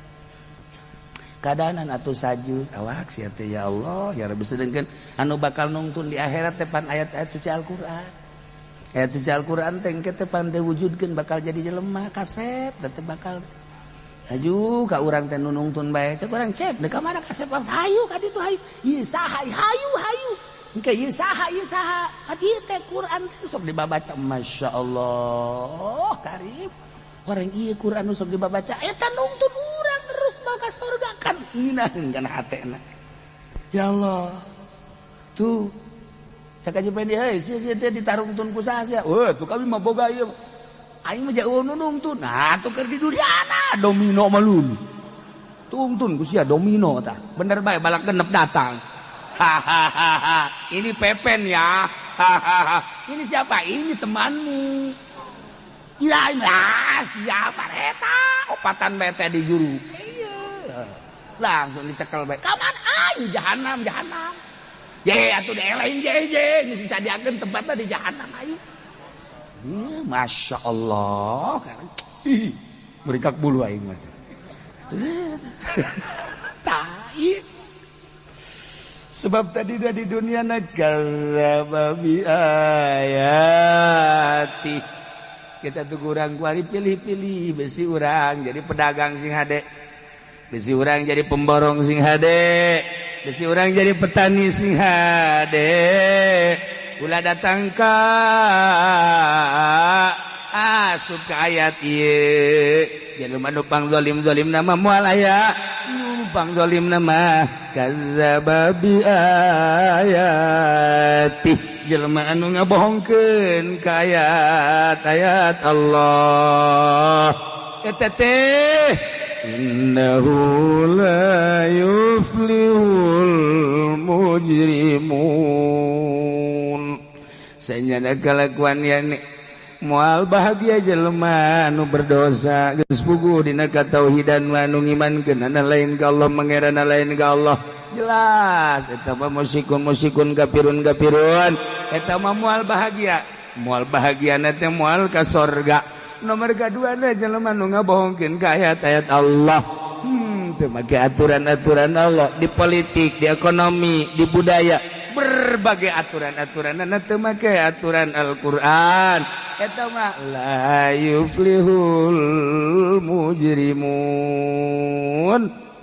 Kadanan atuh sajud awak sia teh ya Allah ya Rabbi sedengkeun anu bakal nungtun di akhirat teh pan ayat-ayat suci Al-Qur'an. Ayat suci Al-Qur'an teh engke teh pan diwujudkeun bakal jadi jelema kasep teh bakal aju ka urang teh nu nungtun bae cek urang cep deuk ka mana kasep hayu ka ditu hayu ieu saha hayu hayu engke ieu saha ieu teh Qur'an teh sok dibabaca masyaallah karib orang ieu Qur'an sok dibabaca eta nungtun urang terus mau ka surga kan ngeunaheun kana hatena ya Allah tuh cak aja pengen heuh sia sia teh ditarungtun ku saha sia weuh tuh kami mah boga ieu aing mah jauh nu nungtun nah tuh keur di duriana domino mah lun tungtun ku sia domino tah bener bae balak genep datang hahaha ini Pepen ya hahaha ini siapa ini temanmu ya lah siapa eta opatan bae teh di juru iya langsung dicekel bae kaman aing jahanam jahanam je atuh dielain je je geus disadiakeun tempatna di jahanam aing. Masya Allah ih merikak bulu aing mah tai sebab tadi dah di dunia nakazzaba bi ayati kita tuh kurang kuari pilih-pilih besi urang jadi pedagang sing hade besi urang jadi pemborong sing hade besi urang jadi petani sing hade ulah datang ka Asup ka ayat ieu jelema nu pangzalim-zalim nama moal aya nu pangzalim nama kazzaba bi ayati jelema anu ngabohongkeun ka ayat-ayat Allah eta teh innahu la yuflihul mujrimun. Sanyana kalakuan yani moal bahagia jelema anu berdosa geus puguh dina katauhidan anu ngimankeun lain ka Allah mangerana lain ka Allah jelas eta mah musykun musykun kafirun kafirun eta mah moal bahagia moal bahagiana teh moal ka sorga. Nomor kadua na jelema nu ngabohongkeun ka ayat-ayat Allah teu make aturan-aturan Allah di politik, di ekonomi, di budaya, berbagai aturan-aturan teu make aturan Al-Qur'an eta mah la yuflihul mujrimun.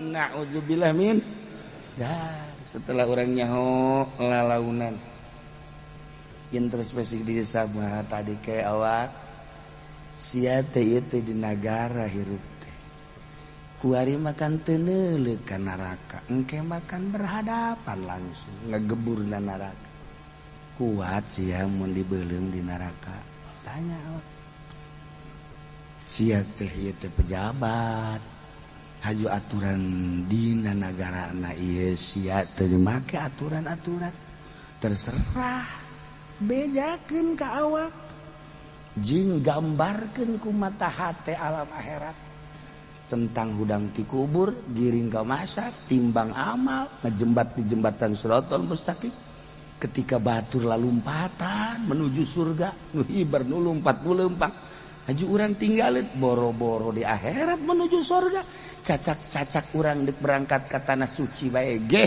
Na'udzubillah min dah. Setelah orang nyaho lalaunan introspeksi diri sama tadi kayak awak sia teh ieu teh di nagara hirup teh kuari makan teu neuleuh ka neraka engke makan berhadapan langsung ngegebur na neraka kuat sia mun dibeuleum di neraka tanya awak sia teh ieu teh pejabat haju aturan dina nagarana ieu sia teu dimake aturan-aturan terserah bejakeun ka awak jing gambarkeun ku mata hate alam akhirat tentang hudang ti kubur giring ka masak timbang amal ngejembat di jembatan Shirathal Mustaqim ketika batur lalumpatan menuju surga nu hibar nu lumpat nu leumpang haju urang tinggalin boro-boro di akhirat menuju surga cacak-cacak urang dek berangkat ke tanah suci bae geh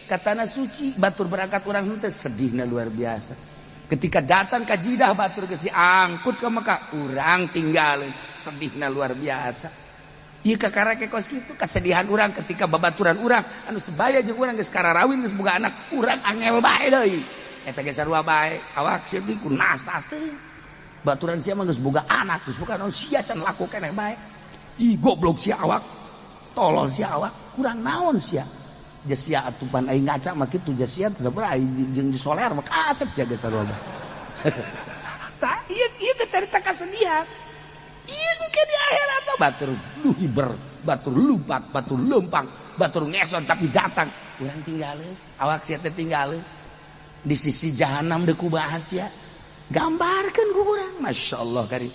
ke tanah suci batur berangkat urang henteu sedihna luar biasa. Ketika datang ke Jidah batur geus diangkut ke Mekah urang tinggalin sedihna luar biasa. Ieu kakarake kos kitu kesedihan urang ketika babaturan urang anu sebaya jeung urang geus kararawin geus boga anak urang angel bae deui. Eta ge sarua bae awak sia ku nas-nas teh. Baturan sia mah geus boga anak geus boga naon sia can laku keneh bae. Ih goblok sia awak. Tolol sia awak kurang naon sia. Sia atupan aing ngaca mah kitu sia teh sabar aing jeung disoler mah kasep sia geus sarua bae. Tah ieu ieu teh carita kasedihan. Ieu ke di akhirat mah batur luhiber, batur lumpat, batur leumpang, batur ngeson tapi datang urang tinggaleuh, awak sia teh tinggaleuh. Di sisi jahanam deuk kumaha sia. Gambarkeun ku urang, masyaallah kari.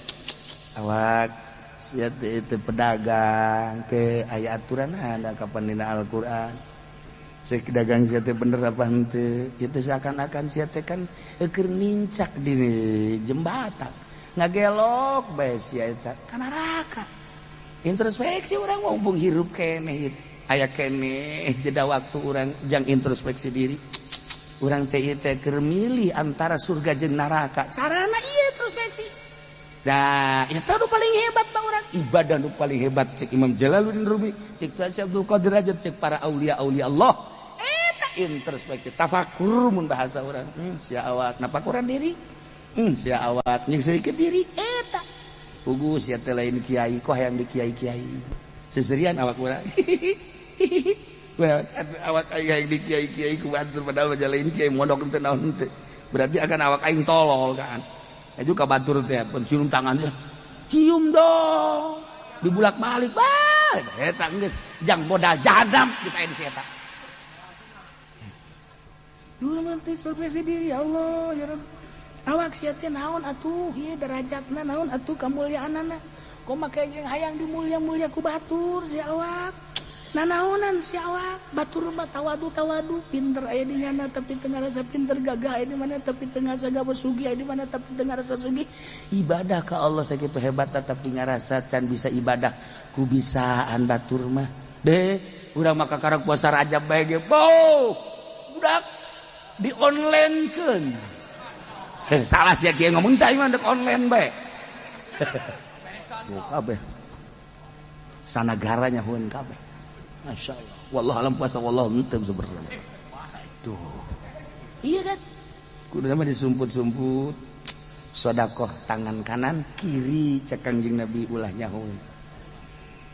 Awak sia teh pedagang ke aya aturan ada kapan dina Al-Qur'an. Cek dagang sia teh bener apa henteu itu seakan-akan sia teh kan keur nincak di jembatan ngagelok bae sia eta ka neraka. Introspeksi urang mumpung hirup keneh aya keneh jeda waktu urang jang introspeksi diri urang teh ieu teh keur milih antara surga jeung neraka carana ieu introspeksi. Nah, eta nu paling hebat bang urang ibadah nu paling hebat cek Imam Jalaluddin Rumi cek Syekh Abdul Qadir Rajab cek para aulia-aulia Allah eta introspeksi tafakur mun bahasa urang sia awak napakuran diri sia awak nyengserikeun diri eta puguh sia teh lain kiai kok hayang di kiai-kiai seserian awak urang awak aing hayang di kiai-kiai ku batur padahal mah lain kiai mondok teu naon teu berarti akan awak aing tolol kan. Aju ka batur teh cium tangannya. Cium dong. Dibulak-balik bae. Eta geus jang modal jahanam geus aya di si eta. Dulu mah teh introspeksi diri ya Allah ya Rabb. Awak sia teh naon atuh ieu derajatna naon atuh kamulyaanana. Kumaha jeung hayang dimulia-mulia ku batur sia awak. Nanaonan si awak batur mah tawadu-tawadu pinter aya di mana tapi teu ngarasa pinter gagah aya di mana tapi teu ngarasa gagah sugih aya di mana tapi teu ngarasa sugih ibadah ka Allah sakitu hebat tapi ngarasa can bisa ibadah ku bisaan batur mah deh urang mah kakarek puasa Rajab bae ge bau budak di online-keun salah sia kieu ngomong teh mah dek online bae kabeh sanagaranya hun kabeh. Masya Allah. Wallah alam puasa wallah henteu sebenarnya. Tuh. Iya kan? Kudu mah disumput-sumput. Sodakoh tangan kanan kiri cek Kangjeng Nabi ulah nyaho.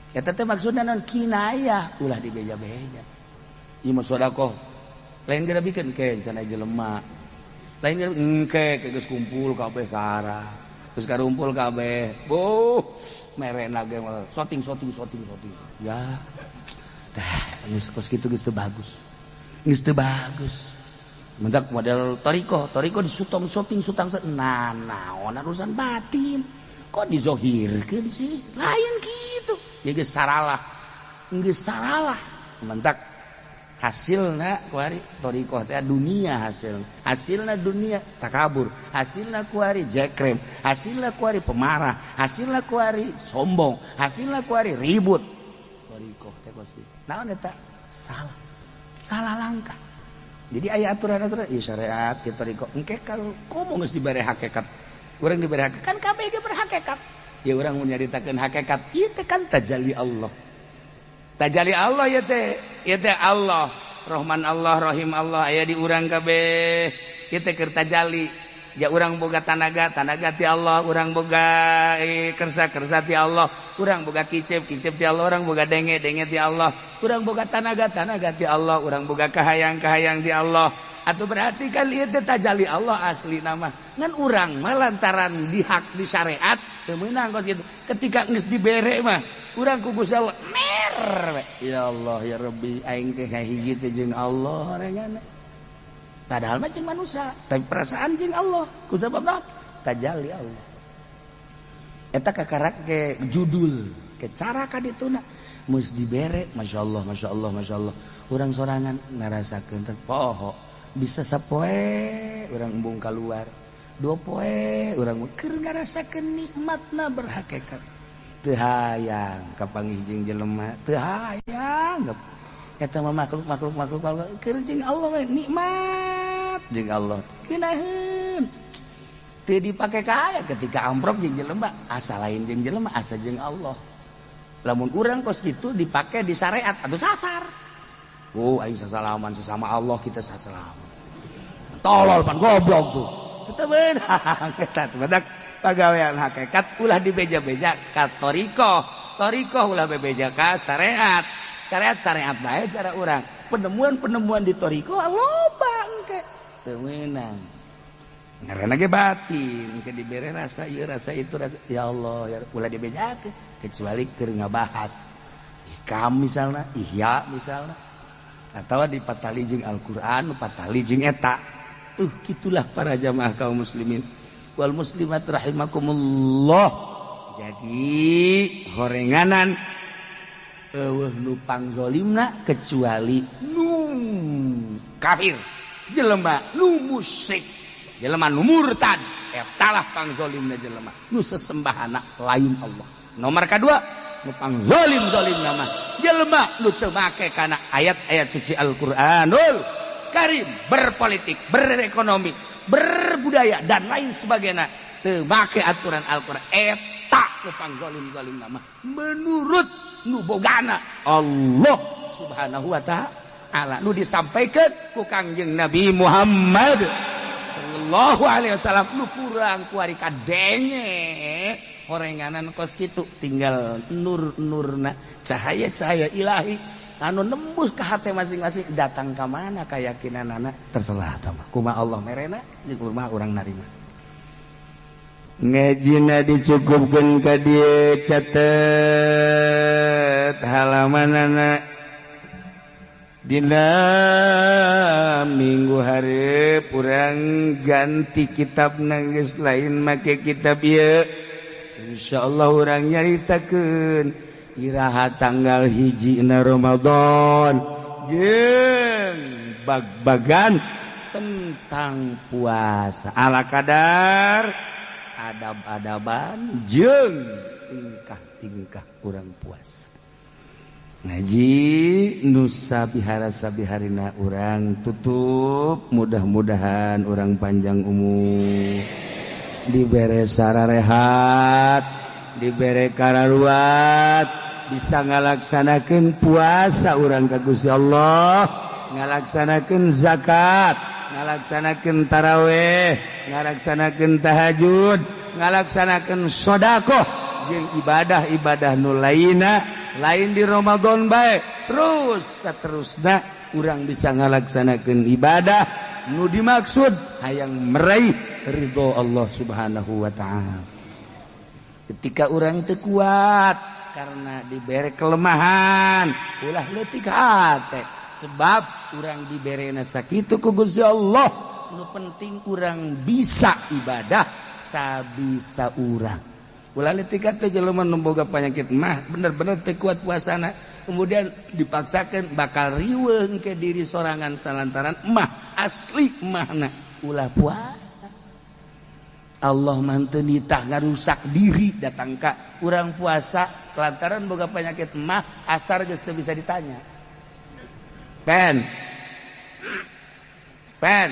Eta teh maksudna naon? Kinayah, ulah dibeja-beja. Ieu mah sodakoh lain geura bikeun ke cenah jelema. Lain geura engke geus kumpul kabeh ka arah. Geus karumpul kabeh. Boh, merena ge soting soting soting soting. Ya. Dah, geus kos kitu geus teu bagus. Geus teu bagus. Mendak model toriko, toriko disutong sotong sutang, nah naon urusan batin. Kok dizohirkeun sih? Lain gitu. Ya geus saralah. Geus saralah. Mendak hasilna kuari toriko teh dunia hasil. Hasilna dunia takabur, hasilna kuari jekrem, hasilna kuari pemarah, hasilna kuari sombong, hasilna kuari ribut. Toriko teh kos kitu. Naon eta? Salah. Salah langkah. Jadi aya aturan-aturan ieu syariat ieu toriko. Engke kalau komo geus dibere hakikat. Urang dibere hakikat kan kabeh ge berhakikat. Ya urang mun nyaritakeun hakikat ieu teh kan tajalli Allah. Tajalli Allah ieu teh, ieu teh Allah, Rahman Allah, Rahim Allah aya di urang kabeh. Ieu teh keur tajalli. Ya urang boga tanaga, tanaga ti Allah, urang boga kersa, kersa ti Allah, urang boga kicep, kicep ti Allah, urang boga denge, denge ti Allah, urang boga tanaga, tanaga ti Allah, urang boga kahayang, kahayang ti Allah. Atau berarti kan ieu teh tajalli Allah asli nama. Ngan urang mah lantaran dihak di syariat teu meunang kos kitu. Ketika geus dibere mah urang ku Gusti Allah mer. Ya Allah ya Rabbi aing teh kahiji teh jeung Allah rengana. Padahal mah jeung manusia, tapi perasaan jeung Allah. Ku sabab tajalli Allah. Eta kakarak ke judul, ke cara kadituna geus dibere, masyaallah masyaallah masyaallah. Urang sorangan ngarasakeun teh poho, bisa sapoe urang embung kaluar. Dua poe urang keur ngarasakeun nikmatna berhakikat. Teu hayang kapanggih jeung jelema, teu hayang. Eta mah makhluk makhluk makhluk keur jeung Allah we nikmat jeung Allah. Keunaheun. Teu dipake kaya ketika amprok jeung jelema, asa lain jeung jelema, asa jeung Allah. Lamun urang kos kitu dipake di syariat atau sasar. Oh, aing sasalaman sesama Allah kita sasalaman. Tolol pan goblok tuh. Teu beunang eta teh badak pagawean hakikat ulah dibeja-beja ka toriko. Toriko ulah bebeja ka syariat. Syariat-syariat bae cara urang. Penemuan-penemuan di toriko loba engke. Teu meunang. Ngaranna ge batin, engke dibere rasa ieu rasa itu rasa ya Allah ya ulah dibejakeun kecuali keur ngabahas hikam misalna, ihya misalna. Atawa dipatali jeung Al-Qur'an, patali jeung eta. Tuh kitulah para jamaah kaum muslimin wal muslimat rahimakumullah. Jadi horenganan eueuh nu pangzolimna kecuali nu kafir, jelema nu musyrik, jelema nu murtad, eta lah pangzolimna jelema nu sesembahana lain Allah. Nomor kadua nu pangzolim-zolimna mah jelema nu teu make kana ayat-ayat suci Al-Qur'anul Karim, berpolitik, berekonomi, berbudaya dan lain sebagainya teu make aturan Al-Qur'an, eta nu pangzolim-zolimna mah menurut nu bogana Allah Subhanahu wa ta'ala nu disampaikan ku Kangjeng Nabi Muhammad sallallahu alaihi wasallam. Nu kurang kuari kadenge horenganan kos kitu tinggal nur-nurna cahaya-cahaya ilahi anu nembus ke hati masing-masing datang ka mana keyakinanana terserah tah mah kumaha Allah merena jeung kumaha urang narima. Ngajina dicukupkeun ka dieu, catet halamanana dina minggu hareup urang ganti kitab geus lain make kitab ieu. Insyaallah urang nyaritakeun iraha tanggal 1 na Ramadan jeung bag-bagan tentang puasa ala kadar adab-adaban jeung tingkah-tingkah kurang puasa. Ngaji nusa bihara sabiharina urang tutup, mudah-mudahan urang panjang umur, dibere sararehat, dibere kararuat, bisa ngalaksanakeun puasa urang ka Gusti Allah, ngalaksanakeun zakat. Ngalaksanakeun taraweh, ngalaksanakeun tahajud, ngalaksanakeun sedekah jeung ibadah-ibadah nu lainna, lain di Ramadan bae. Terus saterusna urang bisa ngalaksanakeun ibadah nu dimaksud hayang meraih ridho Allah Subhanahu wa taala. Ketika urang teu kuat karena diberi kelemahan, ulah leutik hate, sebab urang diberena sakitu ku Gusti Allah. Nu penting urang bisa ibadah sabisa urang. Ulah leutik hate jelema nu boga penyakit mah bener-bener teu kuat puasana, kemudian dipaksakan bakal riweuh ke diri sorangan salantaran mah asli mahna ulah puasa. Allah mah teu nitah ngarusak diri datang ka urang puasa lantaran boga penyakit mah asar geus teu bisa ditanya. Pen. Pen.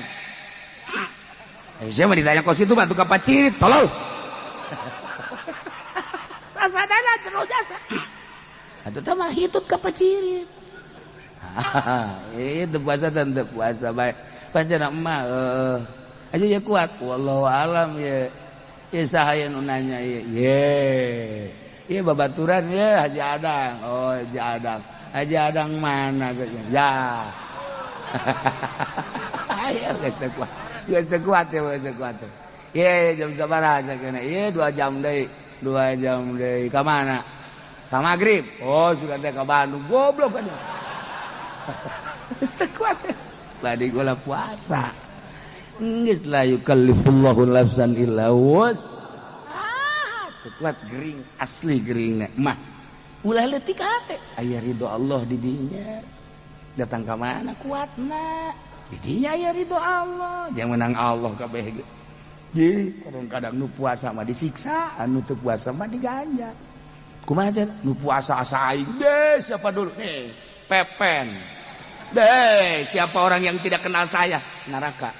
Siapa ditanya kos itu bantu kapacirit, tolol. Sasadana terus jasa. Atuh tah mah hitut kapacirit. Itu puasa dan puasa bae. Pancen mah aja ya kuat. Wallahu alam ya. Ya saha nu nanya ya. Ye. Ye babaturan ya Haji Adang. Oh, Haji Adang. Haji Adang mana ya. Ayo geus kuat. Geus kuat ya, geus kuat. Ye jam sabaraha kena? Ye 2 jam deui. 2 jam deui. Ka mana? Ka magrib. Oh, sudah teh ka Bandung. Goblok kan. Geus kuat. Badi gula puasa. Geus la yukallifullahu nafsan illa wus. Ah, kuat gering asli geringna mah. Ulah leutik hate aya ridho Allah di dinya. Datang ka mana kuatna? Di dinya aya ridho Allah. Jangan menang Allah kabeh ge. Jadi kadang-kadang nu puasa mah disiksa, anu teu puasa mah diganjar. Kumaha teh? Nu puasa asa aing deh, siapa dulu? Nih, Pepen. Deh, siapa orang yang tidak kenal saya? Neraka.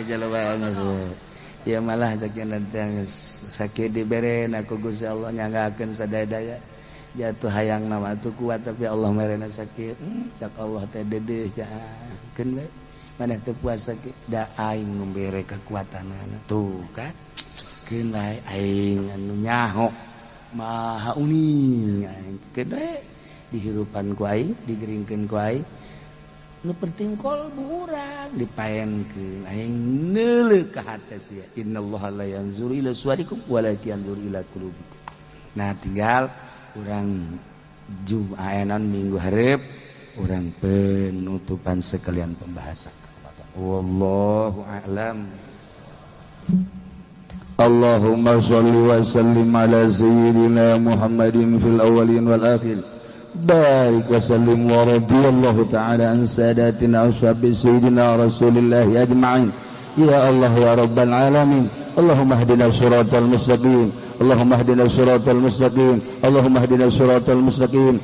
Jelema geus. Ya malah sakit dibere ku Gusti Allah nyanggakeun sadaya-daya. Jatuh hayang nama atuh kuat tapi Allah merena sakit. Cak Allah teh dedeh keun we. Maneh teu puasa ge da aing nu bere kekuatanana. Tuh kan. Keun bae aing anu nyaho maha uning aing keun we dihirupan ku aing, digeringkeun ku aing. Nu penting kolbu urang dipaenkeun aing neuleuh ka hate sia. Innallaha la yanzuru ila suwarikum walakin yanzuru ila qulubikum. Nah tinggal urang Jum'anan minggu hareup urang penutupan sekalian pembahasan. Wallahu a'lam. Allahumma shalli wa sallim ala sayyidina Muhammadin fil awwalin wal akhirin. Barik wa sallim wa radiyallahu ta'ala an sadatina ashabi sayyidina Rasulillah ajma'in. Ya Allah ya Rabbal alamin. Allahumma hdina siratal mustaqim. Allahumma hdina siratal mustaqim. Allahumma hdina siratal mustaqim.